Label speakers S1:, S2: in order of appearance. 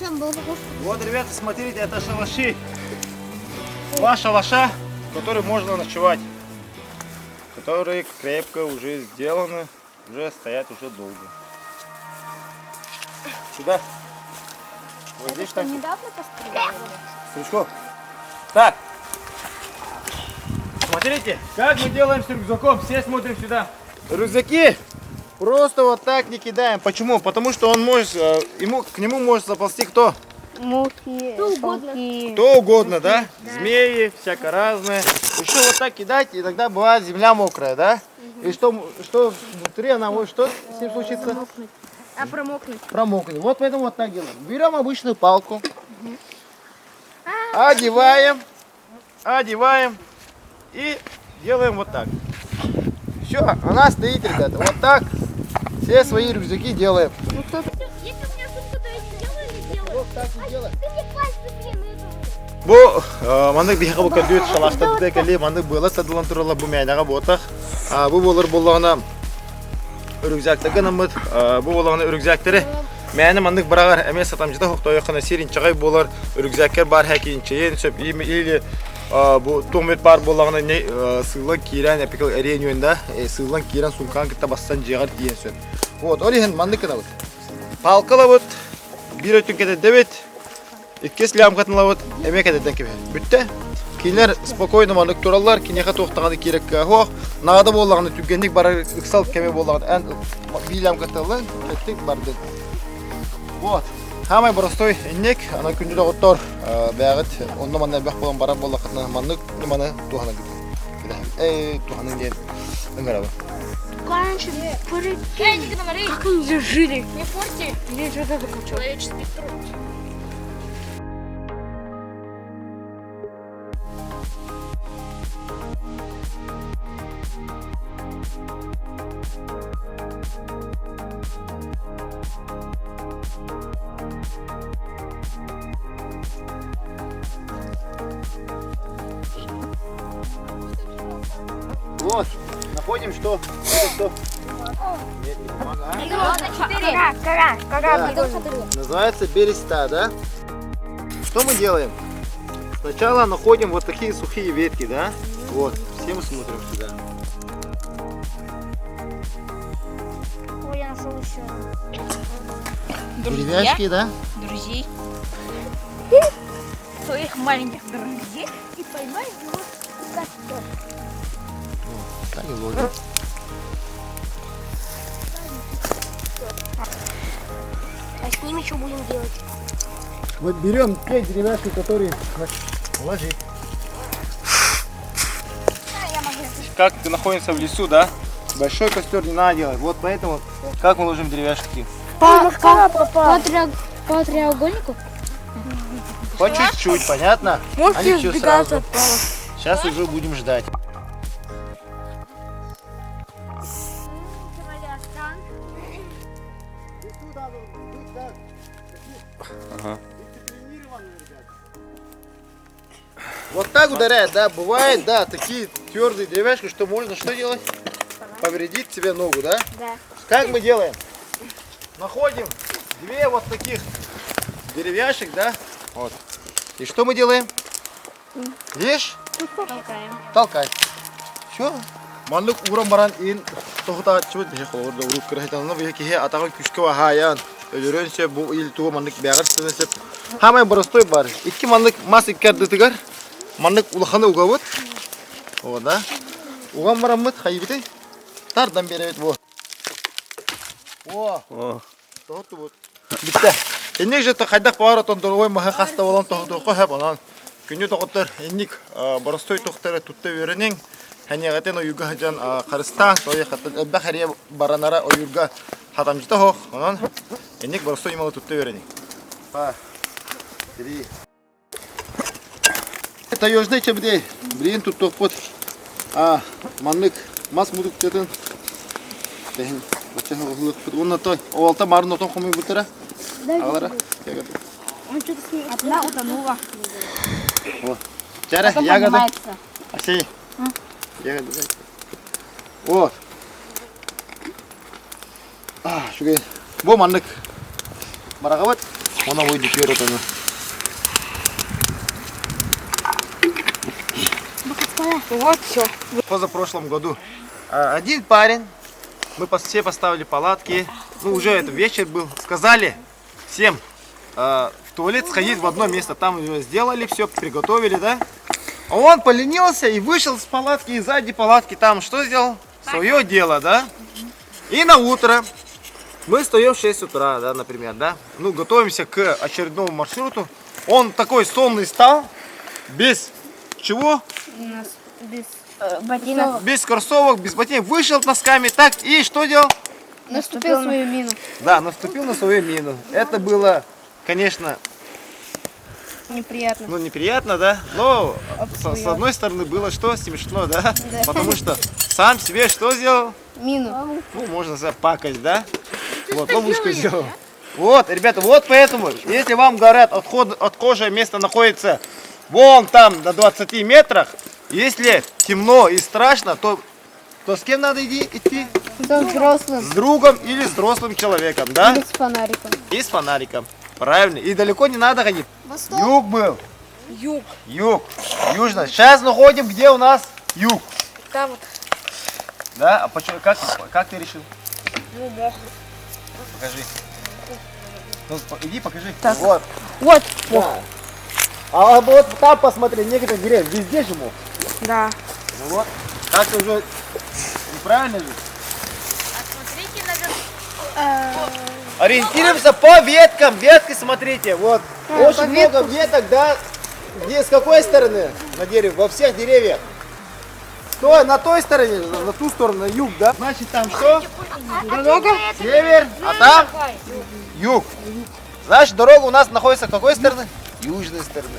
S1: Зачем было
S2: Вот, ребята, смотрите, это шалаши. Два шалаша, в которых можно ночевать. Которые крепко уже сделаны, уже стоят уже долго. Сюда. Вот здесь так.
S1: Недавно построили?
S2: Стручков. Так. Смотрите, как мы делаем с рюкзаком. Все смотрим сюда. Рюкзаки просто вот так не кидаем. Почему? Потому что он может, э, ему, к нему может заползти кто?
S3: Мухи,
S1: Кто угодно.
S3: пауки.
S2: Кто угодно, да? Змеи, всяко разное. Еще вот так кидать, и тогда бывает земля мокрая, да? И что, что внутри она может, что с ним случится?
S1: А промокнуть?
S2: Промокнет. Вот поэтому вот так делаем. Берем обычную палку, одеваем, одеваем и делаем вот так. Все, она стоит, ребята, вот так. Все свои рюкзаки делаем.
S1: Ну кто Если у меня сумка, то я не делаю или делаю?
S2: Вот так не делаем.
S1: Ты мне пальцы, блин, это...
S2: Бу маннык биһиэхэ бу көрдүүр шалаштар кэлии маннык быала садылан тураллар бу мээнэҕэ буотах. Бу буолар буоллаҕына рюкзактарга наммыт бу буоллаҕына рюкзактары мээнэ маннык быраҕар эмиэ сатамдьыта хохтойоххуна сир инчэҕэй буолар рюкзаккар баар һээкиинчэйин сөп или бу туомит баар буоллаҕына не сыылан киирэн эпикэл эриэн үөн да сыылан киирэн сумкаҕын кытта бассан дьиэҕэр тиийэн сөп. Вот ол иһин маннык гынабыт. Палкалабыт биир өттүн кэтэрдэбит Иккис лямкатын ылабыт, эмиэ кэтэрдэн кэбиһэр. Бүттэ. Кинилэр спокойно маннык тураллар, киниэхэ туох даҕаны киирэр суох. Наада буоллаҕына түргэнник барар ыксал кэмэ буоллаҕына эн биир лямката ылын, кэттик бардын. Вот. Самый простой инник, аны күндү доҕоттор, бэйэҕит онно-манна элбэх буолан барар буоллаххытына маннык ньыманы туһанаргыт. Э, туһаныҥ диэн ыҥырабын.
S1: Раньше, прикинь, как они здесь жили. Не порти. Здесь вот это Человеческий труд.
S2: Вот, находим что? Это что? Нет, не бумага, а?
S3: Кора, кора,
S2: Да.
S3: кора.
S2: Называется береста, да? Что мы делаем? Сначала находим вот такие сухие ветки, да? Вот, все мы смотрим сюда.
S3: Ой, я нашел еще.
S2: Деревяшки, да?
S3: Друзей. Своих маленьких друзей.
S1: И поймай его в костер.
S2: Так и ложим.
S1: А с ними что будем делать?
S2: Вот берем те деревяшки, которые ложи. Как ты находишься в лесу, да? Большой костер не надо делать. Вот поэтому как мы ложим деревяшки?
S1: По, по, по, по треугольнику?
S2: По чуть-чуть, понятно?
S3: Можете
S2: Они всё
S3: сбегать
S2: сразу.
S3: от палок.
S2: Сейчас уже будем ждать. Вот так ударяет, да, бывает, да, такие твердые деревяшки, что можно что делать? Повредить себе ногу, да?
S1: Да.
S2: Как мы делаем? Находим две вот таких деревяшек, да? Вот. И что мы делаем? Видишь?
S3: Толкаем.
S2: Толкай. Все. Маннык ууран баран ин тоһутааччыбыт биһи холобур да урук кыраһытанна биһи киһи атаҕын күүскэ ваһаайан өлөрөн сөп бу ил тугу маннык бэҕэр сытан сөп Хамай боростой бар. Икки маннык мас икки ардытыгар маннык улаханы угабыт. О, да. Уган бараммыт хайыбыты тардан биэрэбит бу. О, тоһуттубут. Бүттэ. Инник же хайдах баар отон дорогой маһы хаста болон тоһутуохха сөп онон күнү тоҕоттор инник боростой тохтары тутта үөрэниҥ хэньэҕитин ойууга сылдьан харыстаан тойо хаттан элбэх эрийэ баранара ойуурга хатамдьыта суох онон инник боростой ньымалы тутта үөрэниҥ Два, три. Таежный чэбидэй билигин туттуохпут а маннык мас мутукчатын тэһин бачча оһулуохпут уонна той оолта марын отон хомуйбуттара аҕалара
S3: Одна утонула.
S2: Чара,
S3: Потом
S2: ягоды.
S3: поднимается.
S2: Асей. Ягоды. дай. Вот. А, үчүгэй. Бу маннык. Бараҕабыт. Она выйдет вперед она.
S1: Вот все.
S2: В позапрошлом году один парень, мы все поставили палатки, ну уже это вечер был, сказали всем в туалет сходить в одно место, там уже сделали все, приготовили, да? А он поленился и вышел с палатки, и сзади палатки там что сделал? Свое дело, да? И на утро мы встаем в 6 утра, да, например, да? Ну, готовимся к очередному маршруту. Он такой сонный стал, без чего?
S3: Без ботинок.
S2: Без кроссовок, без ботинок, вышел носками, так, и что делал?
S3: Наступил свою мину.
S2: Да, наступил на свою мину. Это было, конечно,
S3: Неприятно.
S2: ну, неприятно, да, но с одной стороны было что? Смешно, да?
S3: Да.
S2: Потому что сам себе что сделал?
S3: Мину.
S2: Ну, можно сказать, пакость, да? Вот, ловушку сделал. Вот, ребята, вот поэтому, если вам говорят, отхожее место находится вон там, на 20 метрах, если темно и страшно, то с кем надо идти?
S3: Со взрослым.
S2: С другом или с взрослым человеком, да?
S3: Или с фонариком.
S2: И с фонариком. Правильно. И далеко не надо ходить.
S3: Восток.
S2: Юг был.
S1: Юг.
S2: Юг. Южно. Сейчас находим, где у нас юг.
S1: Там вот.
S2: Да? А почему? Как ты решил?
S1: Ну, мох.
S2: Покажи. Ну, иди покажи.
S1: Так.
S2: Вот.
S1: Вот.
S2: Да. А вот там посмотри, некоторые деревья, везде же мох.
S1: Да.
S2: Ну вот. Так уже неправильно же.
S3: А смотрите наверх.
S2: Ориентируемся по веткам. Ветки, смотрите. Вот. Очень много веток, да. Где, с какой стороны на дереве? Во всех деревьях. Стой, на той стороне, на ту сторону, на юг, да? Значит, там что?
S1: Дорога?
S2: Север, а там юг. Значит, дорога у нас находится с какой стороны? Южной стороны.